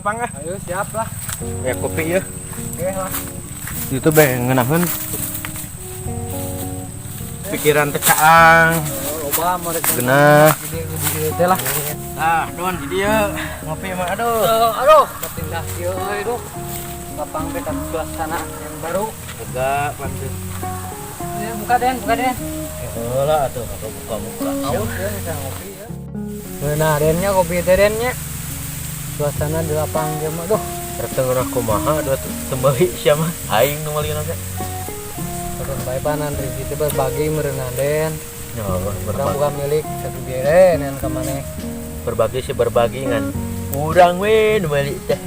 lapang ah. Ayo siap lah. Ya kopi ya. Oke lah. Itu be ngeunaheun. Pikiran teh caang. Loba mereka. Genah. Gede-gede teh lah. Nah, Don di dieu ngopi mah aduh. Aduh, kepindah kieu euy duh. Lapang teh kan suasana yang baru. Lega pantes. Ya, buka Den, buka Den. Heula atuh atuh buka-buka. Aus ya bisa ngopi ya. Nah, Dennya kopi teh Dennya. Suasana di lapang ge mah duh. Rek teu ngeunah kumaha aduh atuh teu meuli sia mah. Aing nu meuli teh. Turun bae panan rezeki teh berbagi meureunna Den. Ya, Urang bukan milik satu bere nen ka maneh. Berbagi sih berbagi ngan. Urang we nu meuli teh.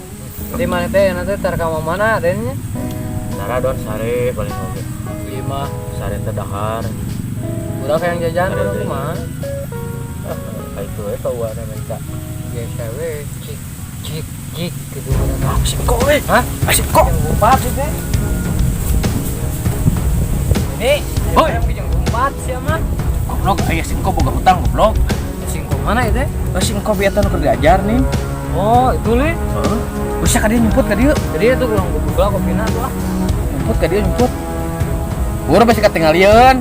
Di mana teh nanti tar ka mana Dennya? Tara Don sare paling oge. 5 sare teh dahar. Urang hayang jajan Sare urang teh. kumaha? Ah, ka itu we pauana minta. Biasa we cik cik cik gitu bener. Ah, si kok we. Hah? Ah, si kok. Yang gumpat sih teh. Ini, Hoi. yang gumpat sih mah. Goblok, aya si engko boga hutang goblok. Si engko mana itu? Oh, si engko biasa nu keur diajar nih. Oh, itu le. Heeh. Bisa ka dieu nyumput ka dieu. Jadi itu kurang buka kopina tuh ah. Nyumput ka dieu nyumput. Urang pasti katingalieun.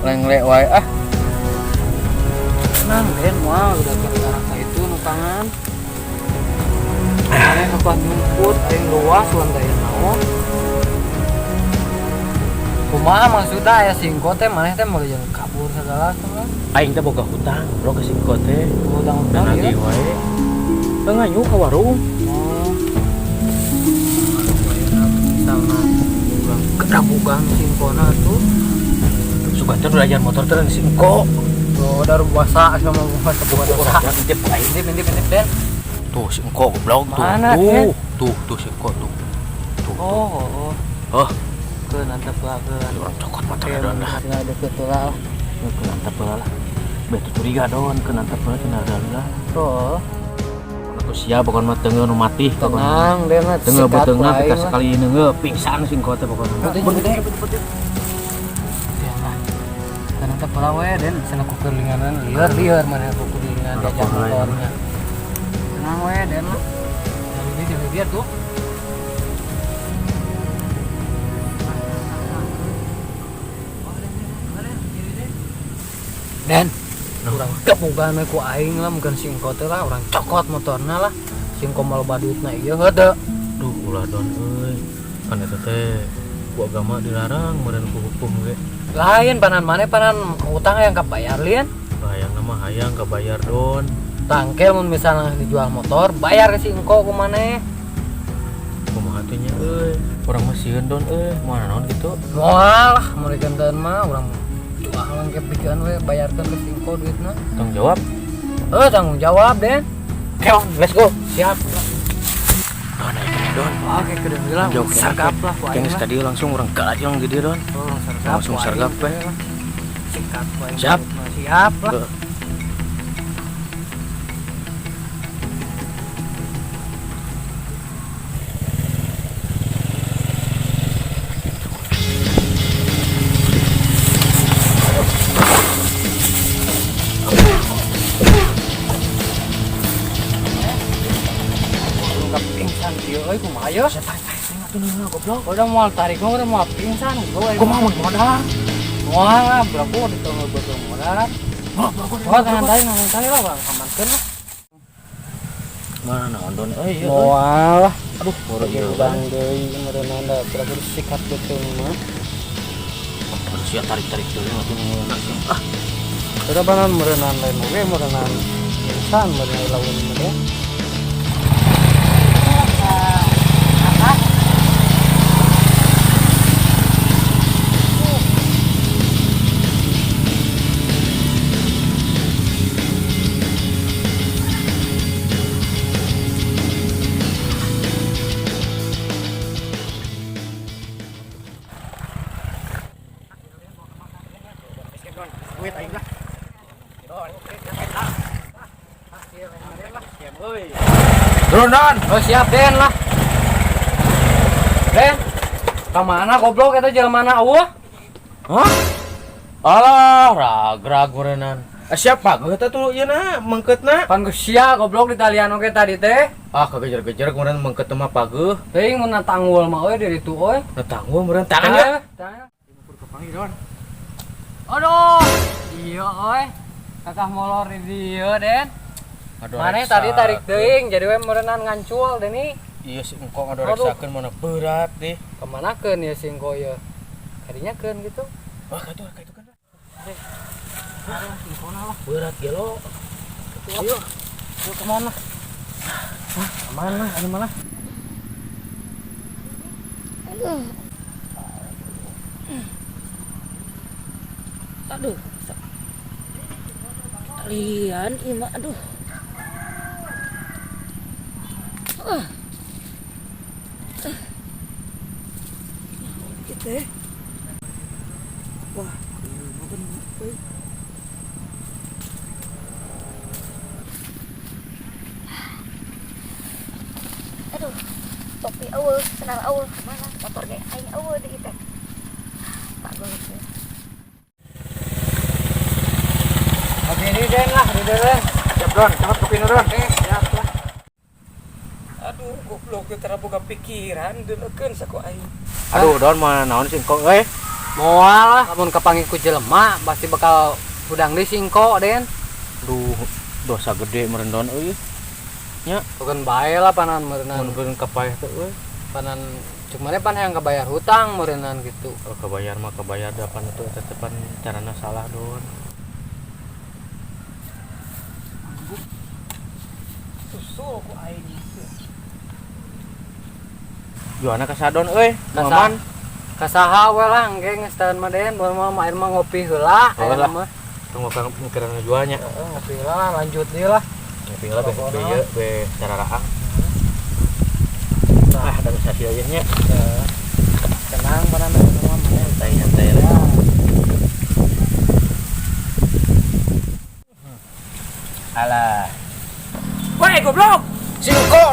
Lengle wae ah. Tenang, Den, moal udah ke arah ka itu nukangan. Maneh nu nyumput aing luas wan daya naon. Kumaha maksudna aya singko teh maneh teh mau jeung kabur segala semua. Aing teh boga hutang, goblok ke singko teh. Hutang-hutang Nagih ieu. wae. Teu nganyu ka warung. Oh. Misalna urang kedabugan singkona tuh. Suka teh belajar motor teh singko. Oh, udah puasa sama puasa bukan dosa. Intip ku aing. Intip, intip, intip, Den. Tuh si engko goblok tuh. Mana, Tuh, Den? tuh, tuh si engko tuh. Tuh. Oh, oh, oh. Oh. Ke nantep lah ke. Orang cokot motor Oke, Don lah. tinggal deket lah. Ke nantep lah. Betul curiga Don, ke nantep lah cenah lah. Oh, Atuh sia pokon mah teu nu mati pokon. tenang, Den lah. Teu beuteungna ku kita aing lah. sekali neunggeuh pingsan si engko teh pokon. Betul, betul. Den lah. Ke nantep lah we, Den. Cenah ku kelinganan lieur, lieur mana ku kelingan diajak motornya. Tenang we, Den lah. Jadi dia biar tuh. Den, urang kepogaan we ku aing lah, mungkin si engko teh lah, urang cokot motorna lah. Si engko mal baduitna ieu heuh. Duh, ulah Don euy. Kan eta teh ku agama dilarang meureun ku hukum ge. Lain panan maneh panan utang yang kabayar lien. Hayang mah hayang kabayar Don. Tangkel mun misalnya dijual motor, bayar ke si engko ku maneh. Kumaha teh nya euy. Urang mah sieun Don euy, moal naon kitu. Moal lah, mun diganteun mah urang jual ke pikeun we bayarkeun ke si engko duitna. Tanggung jawab? Tanggung jawab, Den. Oke, let's go. Siap. Don, ayo kene, Don. Oke, ke deui lah. Jauh kene. Sergap lah ku aing Kene lah. tadi langsung urang galajeng di dieu, Don. Oh, sergap Langsung ku aing sergap we. lah. Sikat ku aing. Siap. Siap lah. Heeh. Pingsan kieu euy kumaha ye? Goblok. Udah mau tarik mah udah mau pingsan goblok. Kumaha mun modal? Moal lah, berapa ditunggu betul modal. Oh, tangan tali, tangan tali lah, Bang. Amankeun lah. Mana naon Don euy ieu. Moal lah. Aduh, boro ieu Bang deui meureunna da berapa disikat betul mah. Aduh, sia tarik-tarik deui atuh nu ah. Udah banan meureunnan lain oge meureunnan pingsan meureunnan lawan mah teh. Turun, Don. Oh, siap, Den lah. Den, ka mana goblok eta jelema mana eueuh? Hah? Alah, rag-rag meureunnan. Siapa geus eta tuh ieu na mengketna? Pan geus sia goblok di talian oge tadi teh. Ah, kagejer-gejer kemudian mengket mah pageuh. Teuing mun tanggul mah euy dari itu euy. Nah tanggul meureun tangan ya. Tangan. Aduh. Iya euy. Kakah molor di dieu, Den. Mana tadi tarik teuing jadi we meureunnan ngancul Deni. Iya si engkong adoreksakeun mana berat deh. Kemanakeun ya si engko ieu? Kadinyakeun gitu. Wah, katu katu kan. Berat gelo. Ayo. Ayo kemana? Hah, kemana? Anu mana? Aduh. Kalian ima aduh. Ah. Gitu ya. Wah, bener euy. Aduh, topi eueuh, sendal eueuh, kemana? Motor ge aing eueuh deui teh. Tak banget ya. Oke, ini Den lah, di Den. Siap Don, cepat kopi Don. Oke, siap lah. Aduh, goblok teu boga pikiran deulekeun saku aing. Aduh, Don mah naon sih engkong euy? Moal lah, lamun kapanggih ku jelema pasti bakal hudang deui si engko, Den. Duh, dosa gede meureun Don euy. Nya, Bukan bae lah panan meureunnan. mun beureun kapaeh teh euy. Panan cuk mana pan yang kebayar hutang meureunnan gitu. Oh, kebayar mah kebayar da pan itu tetepan carana salah Don. Susul ku aing. Juana ka Sadon euy, Maman. Kasaha we lah engke geus tahan mah Den, bae mah air mah ngopi heula Oh, aya lah. mah. Tunggu kang mikiran ngejualnya. Heeh, ngopi heula lah, lanjut deui lah. Ngopi heula be be ieu be cararaang. Ah, ada bisa sih aja nya. Heeh. Tenang panan mah mana. Santai santai lah. Alah. Woi, goblok. Singko